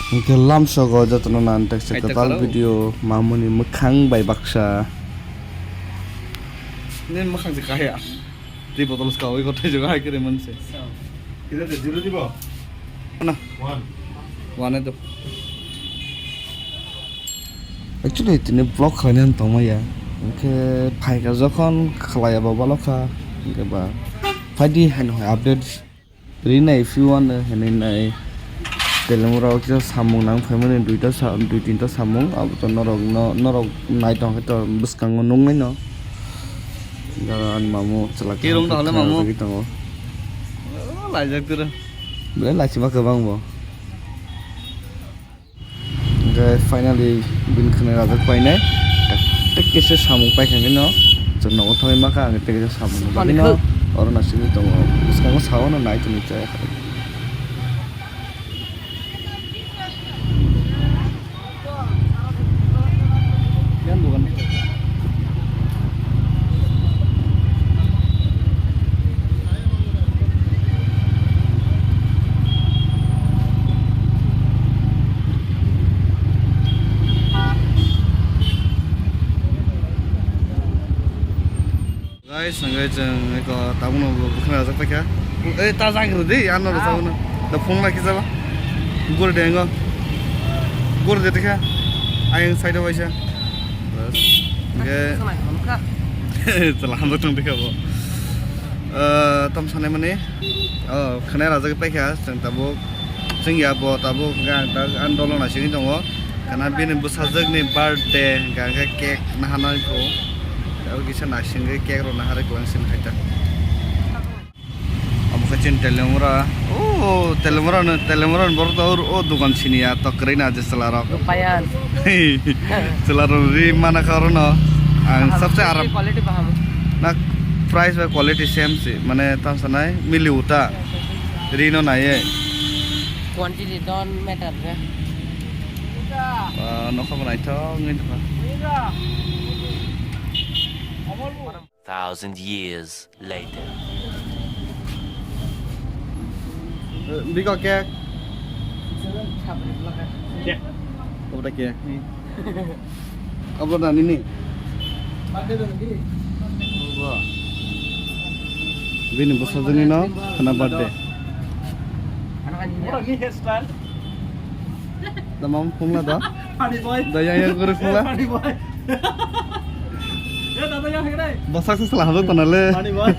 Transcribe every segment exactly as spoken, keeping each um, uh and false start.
Hwnkhe lamsogo jotono nang teksa kwtal video mamuni mwkhang bai baksa. Nini mwkhang se kahya. Tei botol swkawi kothai jaga hai kre manse. Kida de zero dibo? Na. One. One to. Actually tini vlog khlaina tongmaya. Hwnkhe phaikha jokhon khlaiya ba balokha. Hwnkhe ba phaidi haino hai update. Rinai if you want, hinwi nai. Telemura o kisa samung nang phaimani duita sa-, dui tinta samung, abo to norok no, norok nai tong khe to bwskango nuknai no. Jara ani mamu chwla Khe rung kaham khe hole mamu. Khe tongo. Oh, laijak tira. Belai lachima kwbang bo. Hwnkhe finally bini khwnai rajak painai. Tei kisa samung paikha hwnwi no chwng nogo thangwi maka ang tei kisa samung bagwi no oro naisingwi tongo. Bwskango sao no nai tongwi chaya kha. Guys, hwnkhe chwng eko tabukno bo bwkhwnai rajak paikha. Ei, ta jagir di, ano rw tabukno. Da phone lakhi jaba. Gor de ngo. Gor de tikha. Ayang side o waisa. Bas. Hwnkhe chwla hamjak tong tikha bo. Eh, tam sanai mani. Oh, khwnai rajak paikha, chwng tabuk. Chwng ya bo tabuk hwnkhe ang ta, ang dolo naisingwi tongo. Kana bini bwsajwkni birthday hwnkhe, hwnkhe cake naharnai kho. Tabuk kisa naisingwi cake rok naharwi kwlwng sini khaita. Abo khe chini Telemura. O Telemura no, Telemura ni borok to o, o dogan sini ya to kwrwi na je chwla rok. Payan. Chwla rok ri mana kha oro no. Ang sabse aram. Quality baham. Na price bai quality same si. Mane tam sanai mili uta. Ri no nai. Quantity don't matter, ya. Ah, nokha bo naithok wngwi tongkha. Thousand years later. Eh, biko cake. Cake. Obo da cake. Obo da nini? Obo. Bini bwsajwkni no khwna birthday. Oro ni hairstyle. Da mam phungla da. Funny boy. Da yang yang guru phungla. Funny boy. Ya, da, da, yang hegre. Bo success la hamjak tana le. Funny boy.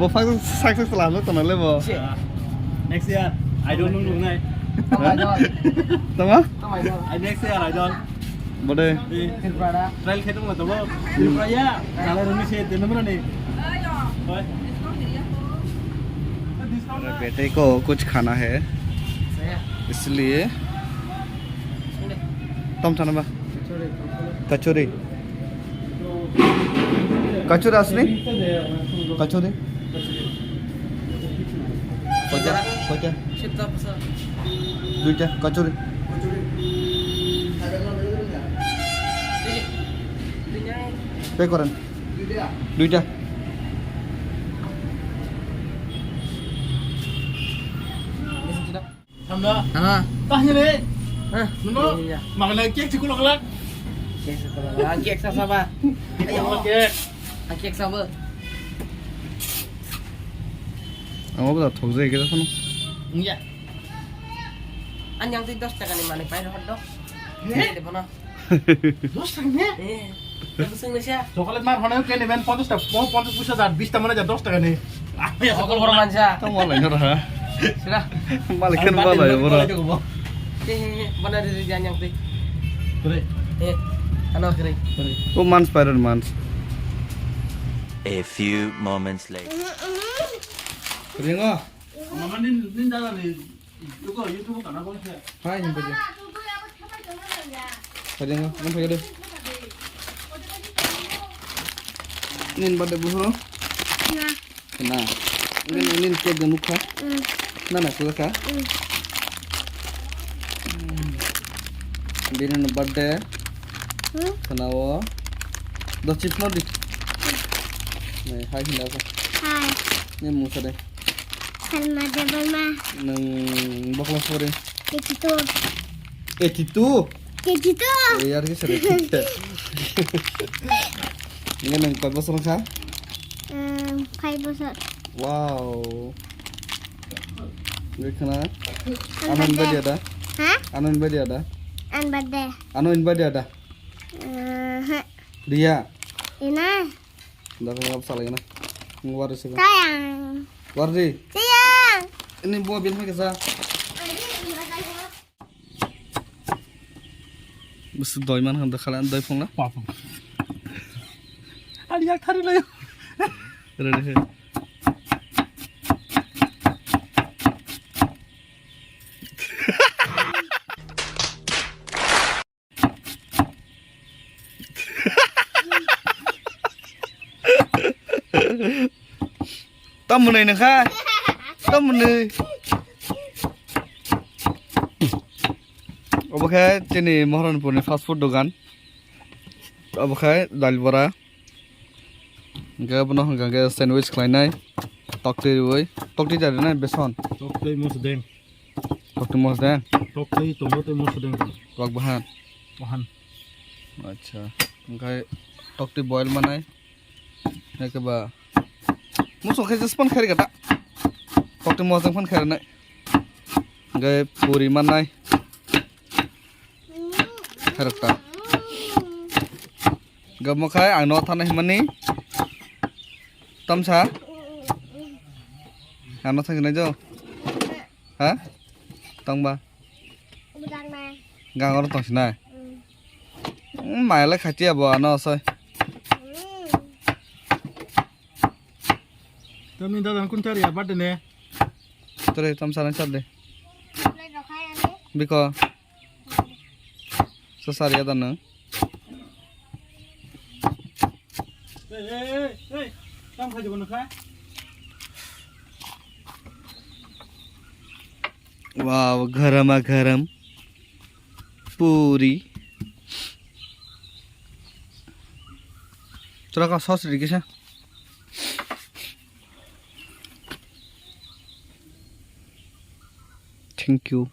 Bo success, success la hamjak tana le bo. Next year, I don't know nungnai. Tama? I next year, I don't. Bode. Trial khe tongma tabo. Tripura ya. Kala rumi se tene mana ni? Oi. Discount na. बेटे को कुछ खाना है, इसलिए। तम थाना बा। कचौरी। Kachori asni? Kachori? Koita? Koita? Duita kachori. Pay koren. Duita. Thamda. Aha. Tah ni re. Hah? Nunggu. Iya. Makan lagi cake cukup lah. Cake cukup lah. Cake sa saba. Ayo. Cake. Ah, cake saba. Ang obo da thok jai khe phano. Iya. Anyang twi dos taka ni manwi pai rohor do. He? Ini de bono. Dos taka ni? Eh. Yang sing ni sia. Chocolate mar hono ke ni ben ponchas ta, ponchas puisa da, bis ta mane da dos taka ni. Chocolate boro mansa. Tamo lai nora. Sira. Malik kan bala ya bora. Eh, bana diri anyang twi. Kore. Eh, ano kore. O mans pairon mans. A few moments later. Ringo. Mama nin, nin dala ni. Hai, ni baje. Hai, ni baje. Nin bade buhro? Na. Nin, nin cake de nukha? Na, na, kula ka? Bini no birthday. Kana o. Do chips no di. Hai, hinda ko. Hai. Ni musa de. Salma Debbarma. Nang bakla sore. Eighty-two. Eighty-two? Eighty-two. Eh, yar ki sere. Ini nang koi bosor kha? Em, five bosor. Wow. Ini khana? Ano invite ya da? Ha? Ano invite ya da? Ano invite ya da? Eh, ha. Dia. Ina. Dah kena apa salah ini? Ngwar sih. Sayang. Wardi. Sayang. Ini buah bin kesa. Bus doi man ham da khala doi phung la. Papa. Ali yak thari layo. Ready he. Tamoni nokha. Tamoni. Obo khe chini Moharanpurni fast food dogan. Obo khe dal bora. Hingke bono hingka khe sandwich khlainai. Toktwi riwi. Toktwi jari nai beson. Toktwi mosdeng. Toktwi mosdeng. Toktwi tongo tei mosdeng. Rok bahan. Bahan. Acha. Hingke toktwi boil manai. Hingke ba. Muso khe jespan khari kata. Toktwi mosdeng phan khari nai. Hingke puri manai. Kharokta. Gamo khai ang no thana himani. Tamsa. Ang no thangna jo. Ha? Tangba. Gang oro tongsinai. Mm, maya lai khatia bo ano soi. Tamni dada kun chari ya birthday ne. Tore tamsa na char de. Biko. Sasari ada nang. Ei, ei, ei, ei. Tam khaji bono kha. Wow, garama garam puri. Tora ka sauce rikisa. Thank you.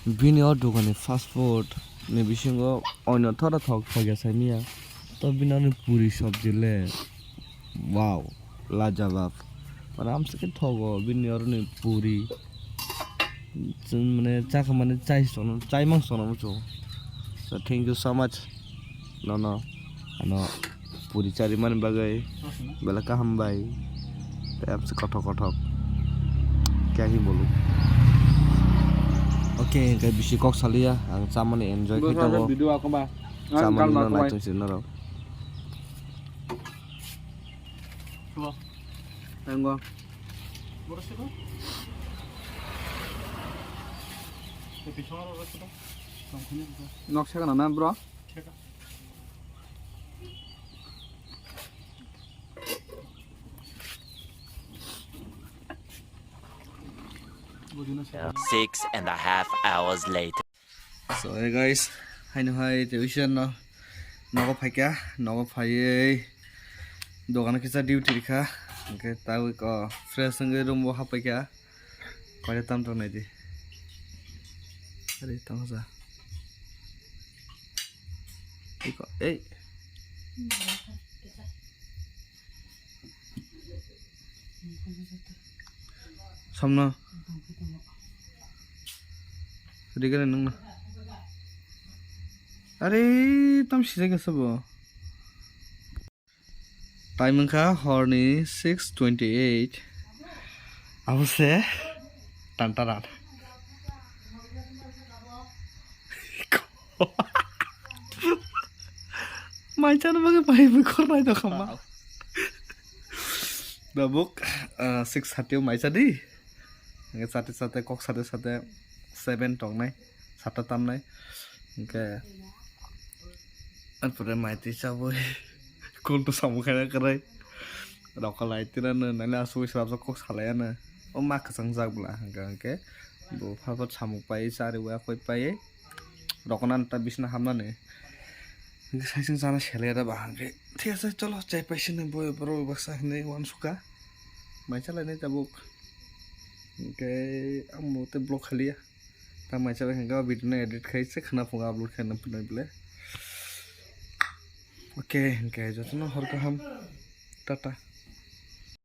Bini o dogani fast food ni bisingo oino thora thok thok ya saimanya. To bini ani puri sabji le. Wow, lajawab. Mane amsike thogo bini oroni puri. Chwng mane chakha mane chai sono, chai mang sono muchungo. So thank you so much. Nono ano puri chari mani bagwi belai kaham bai. Tei amsike kothok kothok khe hi bolo. Okay, hingke bisi kok saliya, ang chamani enjoy khai tongo. Video ako ba. Chamani no nai tong si norok. Tenggo. Nok sa kana na, bro? Six and a half hours later. So, hey guys, haino hai tuition no nogo phaikha, nogo phaiwi dogano kisa duty rikha, hingke tawi ko fresh wngwi room o haphaikha, koide tam tong naidi. Ari tongsa. Iko, ei. Samno. Rigana nangna. Are, tam sijak gasa bo. Time wngkha horni six twenty eight. Abo se tantaran. Mai chana bagwi mai bwkhor nai do khama. Wow. Dabuk, ah, six thirty o mai cha di. Hingke chate chate kok sate sate seven tongnai, sata tamnai. Hingke arpore mai twi chabwi kol to samung khaina kwrwi. Rok kwlai tira no nani asugwi srapjak kok salai ano. O ma kwchang jak bwla hingka hingke bo phar phar samung pai chari bai akhoi pai. Rok nani ta bisna hamnani. Hingke saising chana selai da ba hingke. Thik ase cholo chai pai sini boi borok baksa hinui uansukha. Mai chalai nai tabuk. Hingke amo tei vlog khaliya. Tamo mai chaba hingke o video no edit khai se khna phungo upload khai nang phunai bole. Okay, hingke jotono hor kaham. Tata.